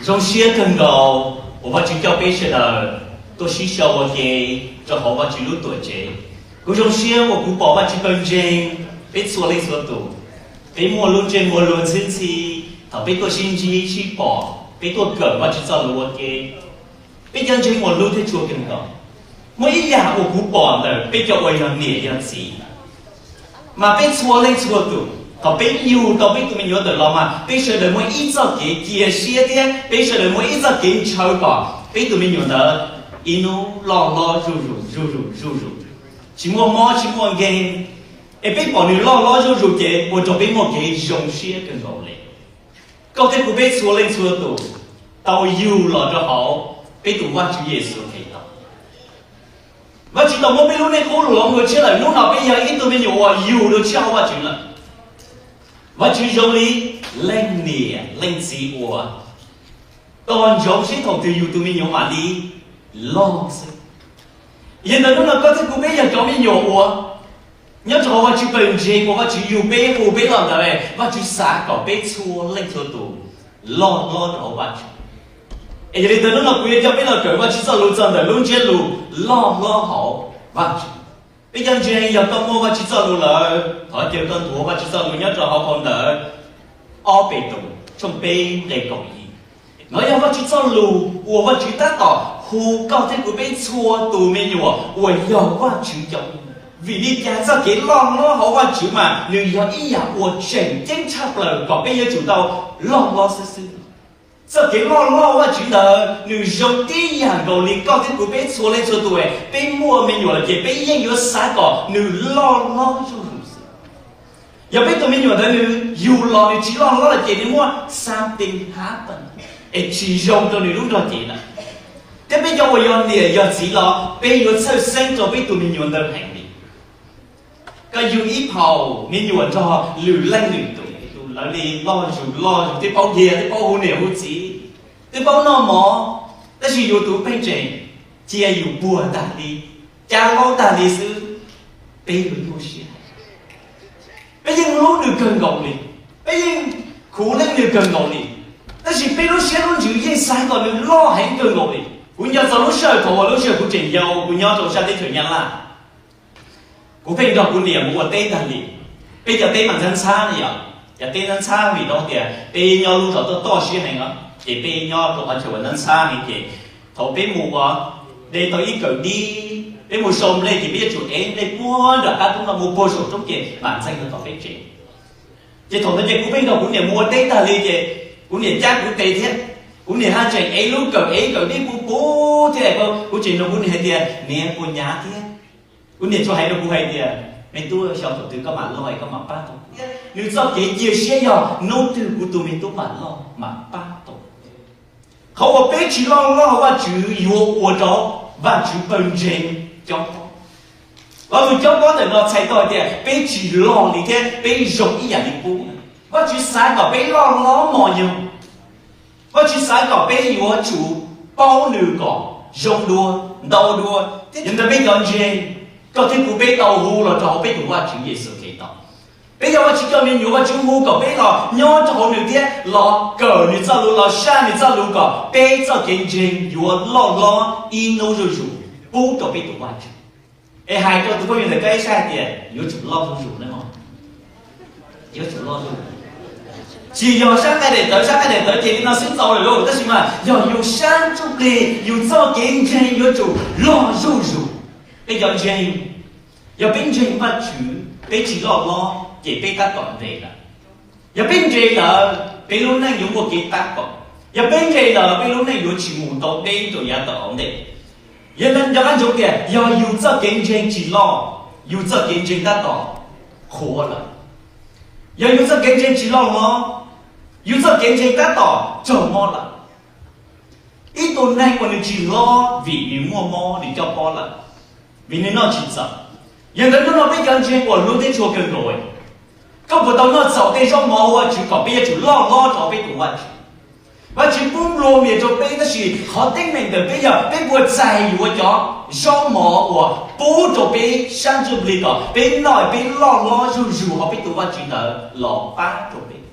Zoo siab kawg nkaus uas Vajtswv coj peb sawv daws tuaj sib sau ua ke rau hauv Vajtswv lub tuam tsev. Kuv zoo siab uas kuv pom Vajtswv pawg ntseeg peb txhua leej txhua tus, peb muaj lub ntsej muag luag ntxhi ntxhi thaum peb tuaj sib ntsib sib pom, peb tuaj kawm Vajtswv txoj lus ua ke. Peb cov ntseeg uas hlub thiab tshua kawg nkaus, muaj ib yam uas kuv pom ntawm peb cov uas yog niam yog txiv, mas peb txhua leej txhua tus thaum peb yug tau peb tus me nyuam ntawm los mas peb sawv daws muaj ib txoj kev cia siab thiab peb sawv daws muaj ib txoj kev ntshaw kom peb tus me nyuam ntawd ib hnub loj hlob zuj zus zuj zus zuj zus, tsis muaj mob tsis muaj nkeeg, es peb pom nws loj hlob zuj zus ces ua rau peb muaj kev zoo siab kawg nkaus li. Koj thiab kuv peb txhua leej txhua tus tau yug los rau hauv peb tus Vajtswv Yexus Khetos. Vajtswv tau muab peb lub neej qub los ua tshiab lawm, hnub no peb yog ib tug me nyuam uas yug dua tshiab hauv Vajtswv lawm. Vajtswv zoo li leej niam leej txiv uas tos ntsoov seb thaum twg yus tus me nyuam mam li loj xwb. Yog ntawd hnub no koj thiab kuv peb yog cov me nyuam uas nyob rau hauv Vajtswv pawg ntseeg uas Vajtswv yug peb hu peb los ntawd, Vajtswv xav kom peb txhua leej txhua tus loj hlob rau hauv Vajtswv. Es yog li ntawd hnub no kuv yuav coj peb los kawm Vajtswv txoj lus txog ntawm lub ntsiab lus loj hlob hauv Vajtswv. Peb cov ntseeg, yog koj muaj Vajtswv txoj lus lawm, thov caw koj nthuav Vajtswv txoj lus nyob rau hauv phau ntawv ob Petus tshooj peb nqe kaum ib. No yog Vajtswv txoj lus uas Vajtswv tab tom hu koj thiab kuv peb txhua tus me nyuam uas yog Vajtswv cov me nyuam. Vim li cas txoj kev loj hlob hauv Vajtswv mas nws yog ib yam uas tseem ceeb tshaj plaws kom peb yuav tsum tau loj hlob xwb xwb. Txoj kev loj hlob hauv Vajtswv ntawd nws zoo tib yam nkaus li koj thiab kuv peb txhua leej txhua tus, peb muaj me nyuam lawm ces peb yeej yuav xav kom nws loj hlob zuj zus xwb. Yog peb tus me nyuam ntawd nws yug los nws tsis loj hlob lawm ces nws muaj something happen, es tsis zoo rau nws lub nrog cev lawm. Thiab peb cov uas yog niam yog txiv los peb yuav txhawj xeeb rau peb tus me nyuam ntawd heev li. Koj yug ib phaum me nyuam nrog lwm leej lwm tus, lawv li loj zus loj zus, twb paub dhia, twb paub hu niam hu txiv, twb paub noj mov, tab sis yus tus pheej tseem cia yus puag tag li, cab laub tag li xwb, peb yuav nyuaj siab. Peb yeej hlub nws kawg nkaus li, peb yeej khuv leej nws kawg nkaus li, tab sis peb lub siab lub ntsws yeej xav kom nws loj heev kawg nkaus li. Kuv nco txog lub sij hawm thaum uas lub sij hawm kuv tseem yau, kuv nyob rau sab teb chaws Nyab Laj, kuv pheej nrog kuv niam mus ua teb tag li. Peb cov teb mas ntxhab ntxhab ne yom, cov teb ntxhab ntxhab vim rau tias peb nyob lub zos toj toj siab heev os, ces peb nyob rau qhov chaw uas ntxhab ntxhab heev ces thaum peb mus ua de tau ib kawm dib, peb mus sau nplej ces peb yuav tsum ev nplej puag nram qab roob no mus puag saum roob ces mam ntxeeg tau tom peb tsev. Ces thaum ntawd ces kuv pheej nrog kuv niam mus ua teb tag li ces kuv niam cab kuv tes thiab, kuv niam haj tseem ev lub kawm ev kawm dib puv puv thiab. Kuv tseem nug kuv niam hais tias, niam puas hnyav thiab? Kuv niam tsuas hais rau kuv hais tias, me tub, xyov thaum twg koj mam loj es koj mam pab tau. Nws txoj kev cia siab yog hnub twg kuv tus me tub mam loj mam pab tau. Qhov uas peb tsis loj hlob hauv Vajtswv yuav ua rau Vajtswv pawg ntseeg cob pob. Lo lus cob pob ntawm no txhais tau hais tias peb tsis loj li thiab peb zoo ib yam li qub. Vajtswv xav kom peb loj hlob mos yog, Vajtswv xav kom peb yuav tsum paub nws kom zoo dua, ntau dua. Yog ntawd peb cov ntseeg, koj thiab kuv peb tau hu los rau hauv peb tus Vajtswv Yexus Khetos. Peb yog Vajtswv cov me nyuam, Vajtswv hu kom peb los nyob rau hauv nws thiab los kawm nws txoj lus, los saj nws txoj lus kom peb txoj kev ntseeg yuav loj hlob ib hnub zuj zus pub rau peb tus Vajtswv. Es hais rau tus phooj ywg ntawm koj ib sab hais tias, yuav tsum loj zuj zus ne mog. Yuav tsum loj zuj zus. Tsis yog sab nqaij daim tawv, sab nqaij daim tawv ces li no xwb txaus lawm lauj, tab sis mas yog yus sab ntsuj plig, yus txoj kev ntseeg yuav tsum loj zuj zus. Peb cov ntseeg, yog peb ntseeg Vajtswv peb tsis loj hlob ces peb tab tom nres lawm. Yog peb nres lawm peb lub neej yuav muaj kev tab kaum. Yog peb nres lawm peb lub neej yuav tsis mus tau deb rau yav tom ntej. Yog ntawd nco qab ntsoov tias yog yus txoj kev ntseeg tsis loj, yus txoj kev ntseeg tab tom qhuav lawm. Yog yus txoj kev ntseeg tsis loj hlob, yus txoj kev ntseeg tab tom raug mob lawm. Ib tug neeg uas nws tsis hlob vim nws muaj mob nws cob pob lawm, vim nws noj tsis txaus. Yog ntawd hnub no peb cov ntseeg uas hlub thiab tshua kawg nkaus, koj puas tau noj txaus tej zaub mov hauv Vajtswv kom peb yuav tsum loj hlob rau peb tus Vajtswv? Vajtswv pub nplua mias rau peb, tab sis qhov teeb meem ntawm peb yog peb puas txais yuav cov zaub mov uas pub rau peb sab ntsuj plig kom peb noj peb loj hlob zuj zus hauv peb tus Vajtswv ntawd los pab rau peb?